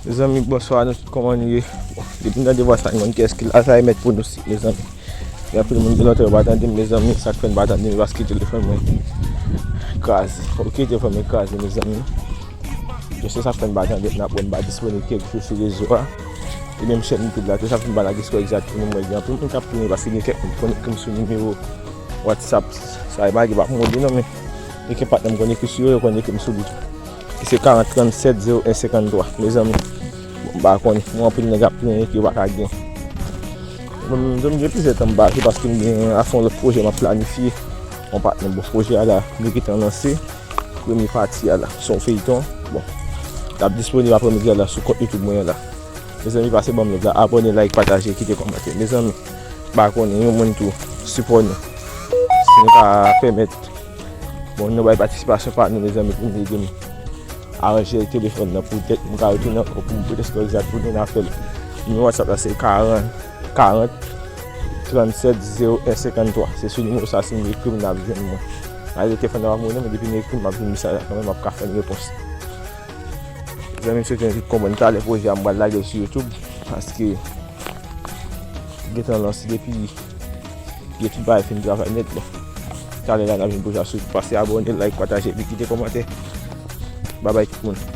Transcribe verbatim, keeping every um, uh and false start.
Mezanmi, bonswa, nou tout, kòman nou ye? Bon, depi m tande vwa sa, m konn kiyès ki la, sa e mèt pwonostik, mezanmi. Gen anpil moun ki lontan yo pa tande m, mezanmi, sa k fè n pa tande m, paske telefòn mwen kraze. Ok, telefòn mwen kraze, mezanmi. Yo, se sa k fè n pa tande m, n ap wè m pa disponib kèk jou sou rezo a. E menm chèn YouTube la tou, sa fè m pa lage sou egzat pou nou, mwen gen anpil moun k ap plenyen, paske gen kèk moun ki konn ekri m sou nimewo WhatsApp, sa e pa gen, pa pou mode non, men gen kèk patnè m konn ekri sou yo, yo konn ekri m sou li tou. Ki se karant trannsèt zewo en senkanntwa, mezanmi. Bon, m pa konnen, mwen anpil nèg ap plenyen ke yo pa ka gen. Mwen menm, m gen plizyè tan m pa achte paske m gen afè yon lòt pwojè m ap planifye. Yon patnè m, bon, pwojè a la, nou gentan lanse. Premye pati a la, se yon feyton. Bon, l ap disponib aprèmidi a la sou kont YouTube mwen an la. Mezanmi, pase ban m love la, abòne, like, pataje, kite kòmantè. Mezanmi, m pa konnen, yon moun tou, sipò nou. Si nou ka pèmèt, bon, nou bay patisipasyon pa nou, mezanmi, pou nou ede m aranje telefòn nan pou tèt m ka retounen ankò pou m pote sou egzat pou nou nan apèl. Nimewo WhatsApp la se karant, karant, trannsèt zewo en senkanntwa. Se sou nimewo sa, si nou ekri m, n ap jwenn mwen. Malgre telefòn nan pa pou mwen, men depi nou ekri m, m ap jwenn mesaj la kanmenm, m ap ka fè n repons. Zanmi, m swete nou tout konprann talè pwojè a m pral lage l sou YouTube, paske gentan lanse depi, gen tout bagay fin travay nèt, bon. Talè la n ap jwenn pwojè a sou YouTube. Pase abòne, like, pataje, epi kite kòmantè. Babay tout moun.